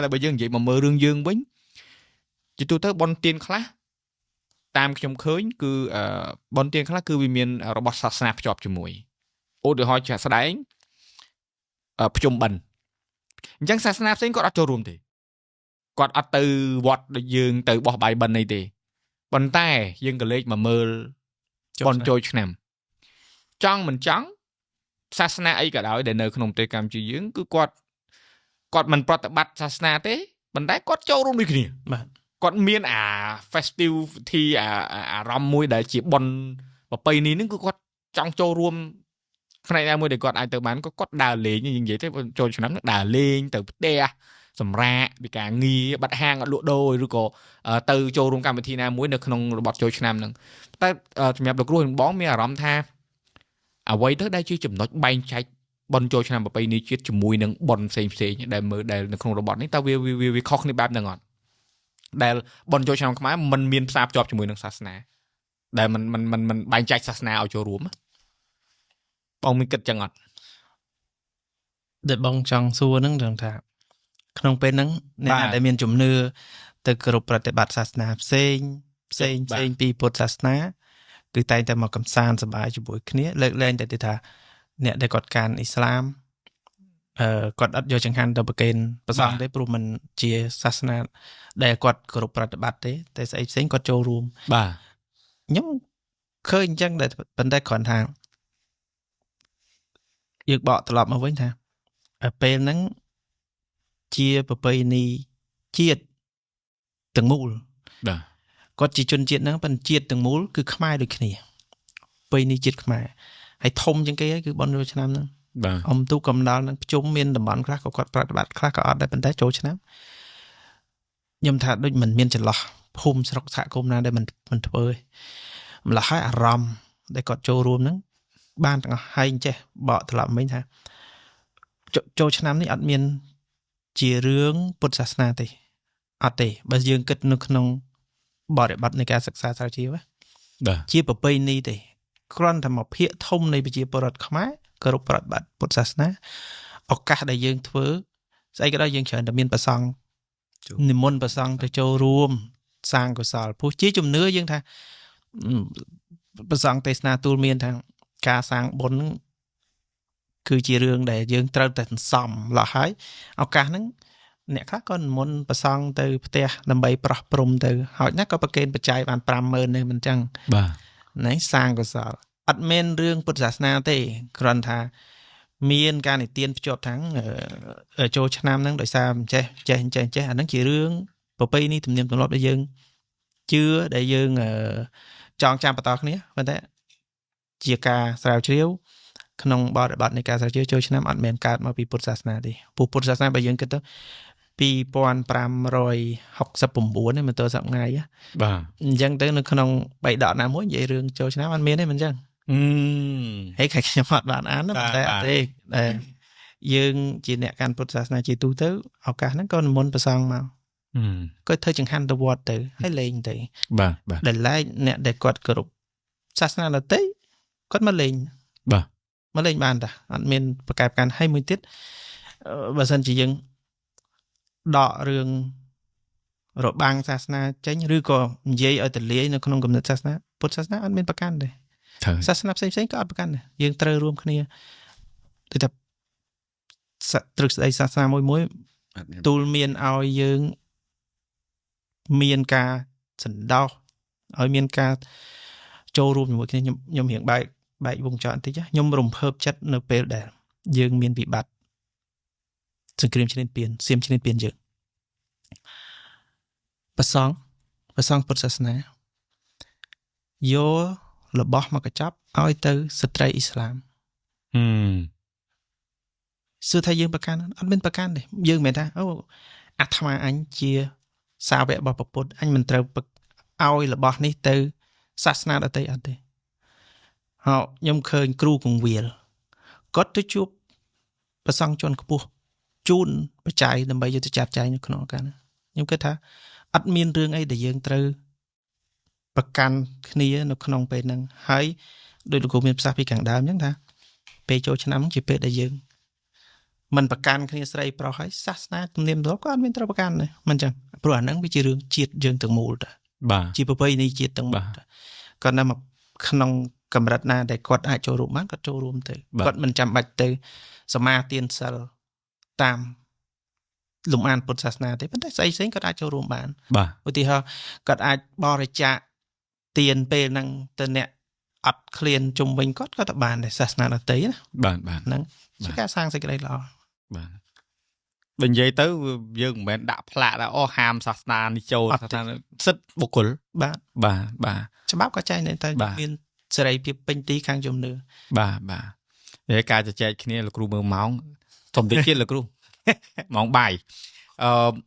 តែបើយើងនិយាយមកមើលរឿងយើងវិញជាទូទៅបុណ្យទានខ្លះតាមខ្ញុំឃើញគឺបុណ្យទានខ្លះគឺវាមានរបស់សាសនាភ្ជាប់ជាមួយឧទាហរណ៍ជាក់ស្ដែងភ្ជុំបិណ្ឌអញ្ចឹងសាសនាផ្សេងគាត់អត់ចូលរួមទេគាត់អត់ទៅវត្តដូចយើងទៅបោះបាយបិណ្ឌអីទេប៉ុន្តែយើងក៏លេចមកមើលបុណ្យចូលឆ្នាំចង់មិនចង់សាសនាអីក៏ដោយដែលនៅក្នុងប្រទេសកម្ពុជាយើងគឺគាត់មិនប្រតិបត្តិសាសនាទេប៉ុន្តែគាត់ចូលរួមដូចគ្នាបាទគាត់មានអា festivity អាអារម្មណ៍មួយដែលជាបុណ្យប្រពៃណីហ្នឹងគឺគាត់ចង់ចូលរួមផ្នែកណាមួយដែលគាត់អាចទៅបានក៏គាត់ដើរលេងយើងនិយាយទៅចូលឆ្នាំដើរលេងទៅផ្ទះសម្រាកពីការងារបាត់ហាងអត់លក់ដូរឬក៏ទៅចូលរួមកម្មវិធីណាមួយនៅក្នុងរបត់ចូលឆ្នាំហ្នឹងតែសម្រាប់លោកគ្រូបងមានអារម្មណ៍ថាអ្វីទៅដែលជាចំណុចបែងចែកបុណ្យចូលឆ្នាំប្រពៃណីជាតិជាមួយនឹងបុណ្យផ្សេងផ្សេងដែលមើលដែលនៅក្នុងរបត់នេះតើវាខុសគ្នាបែបហ្នឹងអត់ដែលបុណ្យចូលឆ្នាំខ្មែរมันមានផ្សារភ្ជាប់ជាមួយនឹងសាសនាដែលมันបែងចែកសាសនាឲ្យចូលរួមបងមានគិតចឹងអត់ដែលបងចង់សួរហ្នឹងត្រង់ថាក្នុងពេលហ្នឹងអ្នកណាដែលមានជំនឿទៅគោរពប្រតិបត្តិសាសនាផ្សេងផ្សេងផ្សេងពីពុទ្ធសាសនាគឺតែងតែមកកំសាន្តសប្បាយជាមួយគ្នាលើកលែងតែទីថាអ្នកដែលគាត់កាន់អ៊ីស្លាមគាត់អត់យកចង្ហាន់ទៅប្រគេនព្រះសង្ឃទេព្រោះมันជាសាសនាដែលគាត់គោរពប្រតិបត្តិទេតែស្អីផ្សេងគាត់ចូលរួមបាទខ្ញុំឃើញអញ្ចឹងតែប៉ុន្តែគ្រាន់ថាយើងបកត្រឡប់មកវិញថាពេលហ្នឹងជាប្រពៃណីជាតិទាំងមូលបាទគាត់ជាជនជាតិហ្នឹងប៉ុន្តែជាតិទាំងមូលគឺខ្មែរដូចគ្នាប្រពៃណីជាតិខ្មែរហើយធំជាងគេគឺបុណ្យចូលឆ្នាំហ្នឹងបាទអ៊ំទូកំដលហ្នឹងភ្ជុំមានតំបន់ខ្លះក៏គាត់ប្រតិបត្តិខ្លះក៏អត់ដែរប៉ុន្តែចូលឆ្នាំខ្ញុំថាដូចមិនមានចន្លោះភូមិស្រុកសហគមន៍ណាដែលមិនធ្វើទេម្ល៉េះហើយអារម្មណ៍ដែលគាត់ចូលរួមហ្នឹងបានទាំងអស់ហើយចេះបកត្រឡប់មិញថាចូលឆ្នាំនេះអត់មានជារឿងពុទ្ធសាសនាទេអត់ទេបើយើងគិតនៅក្នុងបរិបទនៃការសិក្សាស្រាវជ្រាវបាទជាប្រពៃណីទេគ្រាន់តែមកភាគធំនៃប្រជាពលរដ្ឋខ្មែរគោរពប្រតិបត្តិពុទ្ធសាសនាឱកាសដែលយើងធ្វើស្អីក៏ដោយយើងច្រើនតែមានព្រះសង្ឃនិមន្តព្រះសង្ឃទៅចូលរួមសាងកុសលព្រោះជាជំនឿយើងថាព្រះសង្ឃទេសនាទូលមានថាការសាងបុណ្យគឺជារឿងដែលយើងត្រូវតែសន្សំឡោះហើយឱកាសហ្នឹងអ្នកខ្លះក៏និមន្តព្រះសង្ឃទៅផ្ទះដើម្បីប្រោះព្រំទៅហើយណាក៏ប្រគេនបច្ច័យបាន 50000 នេះមិនចឹងបាទហ្នឹងសាងកុសលអត់មានរឿងពុទ្ធសាសនាទេគ្រាន់ថាមានការនិទានភ្ជាប់ทั้งចូលឆ្នាំហ្នឹងដោយសារមិនចេះចេះចេះចេះអាហ្នឹងជារឿងប្រពៃណីទំនៀមទម្លាប់ដែលយើងជឿដែលយើងចងចាំបន្តគ្នាប៉ុន្តែជាការស្រាវជ្រាវក្នុងបរិបទនៃការស្រាវជ្រាវចូលឆ្នាំអត់មែនកើតមកពីពុទ្ធសាសនាទេព្រោះពុទ្ធសាសនាបើយើងគិតទៅ 2569 នេះមិនទៅសប្តាហ៍ថ្ងៃបាទអញ្ចឹងទៅនៅក្នុងបៃដកណាមួយនិយាយរឿងចូលឆ្នាំអត់មានទេមិនអញ្ចឹងហើយខ្ញុំអត់បានអានប៉ុន្តែអត់ទេដែលយើងជាអ្នកកាន់ពុទ្ធសាសនាជាទូទៅឱកាសហ្នឹងក៏និមន្តព្រះសង្ឃមកក៏ធ្វើចង្ហាន់ទៅវត្តទៅហើយលេងទៅបាទបាទដែលឡែកអ្នកដែលគាត់គោរពសាសនាដទៃគាត់មកលេងបាទមកលេងបានតាអត់មានប្រកែកកាន់ហើយមួយទៀតបើសិនជាយើងដករឿងរបាំងសាសនាចេញឬក៏និយាយឲ្យទលាយនៅក្នុងគំនិតសាសនាពុទ្ធសាសនាអត់មានប្រកាន់ទេសាសនាផ្សេងៗក៏អត់ប្រកាន់ដែរយើងត្រូវរួមគ្នាដូចថាទ្រឹស្ដីសាសនាមួយមួយទូលមានឲ្យយើងមានការសន្តោសឲ្យមានការចូលរួមជាមួយគ្នាខ្ញុំរៀងបែកវងចោលបន្តិចខ្ញុំរំភើបចិត្តនៅពេលដែលយើងមានវិបត្តិសង្គ្រាមឈ្លានពានសៀមឈ្លានពានយើងព្រះសង្ឃពុទ្ធសាសនាយករបស់មកកញ្ចប់ឲ្យទៅស្ត្រីអ៊ីស្លាមសួរថាយើងប្រកាន់អត់មានប្រកាន់ទេយើងមិនមែនថាអូអាត្មាអញជាសាវករបស់ព្រះពុទ្ធអញមិនត្រូវឲ្យរបស់នេះទៅសាសនាដទៃអត់ទេហើយខ្ញុំឃើញគ្រូកងវិលគាត់ទៅជួបព្រះសង្ឃជាន់ខ្ពស់ជូនបច្ច័យដើម្បីយកទៅចាត់ចែងនៅក្នុងឱកាសហ្នឹងខ្ញុំគិតថាអត់មានរឿងអីដែលយើងត្រូវប្រកាន់គ្នានៅក្នុងពេលហ្នឹងហើយដោយលោកគ្រូមានប្រសាសន៍ពីខាងដើមអញ្ចឹងថាពេលចូលឆ្នាំហ្នឹងជាពេលដែលយើង មិនប្រកាន់គ្នាស្រីប្រុសហើយសាសនាទំនៀមទម្លាប់ក៏អត់មានត្រូវប្រកាន់ដែរមិនចឹងព្រោះអាហ្នឹងវាជារឿងជាតិយើងទាំងមូលតា បាទ ជាប្រពៃណីជាតិទាំងមូលតាគាត់នៅមកក្នុងកម្រិតណាដែលគាត់អាចចូលរួមបានគាត់ចូលរួមទៅគាត់មិនចាំបាច់ទៅសមាទានសិលតាមលំអានពុទ្ធសាសនាទេប៉ុន្តែស្អីផ្សេងគាត់អាចចូលរួមបាន បាទ ឧទាហរណ៍គាត់អាចបរិច្ចាគទានពេលហ្នឹងទៅអ្នកអត់ឃ្លានជុំវិញគាត់ក៏ទៅបានដែរសាសនាដទៃណា បាទបាទ ហ្នឹងជាការសាងសេចក្តីល្អ បាទបើនិយាយទៅយើងមិនមែនដាក់ផ្លាកថាអូហាមសាសនានេះចូលសាសនាសិទ្ធិបុគ្គល បាទ បាទបាទ ច្បាប់ក៏ចែងដែរតែមានសេរីភាពពេញទីខាងជំនឿ បាទបាទហើយការជជែកគ្នាលោកគ្រូមើលម៉ោងសុំតិចទៀតលោកគ្រូម៉ោងបាយអឺ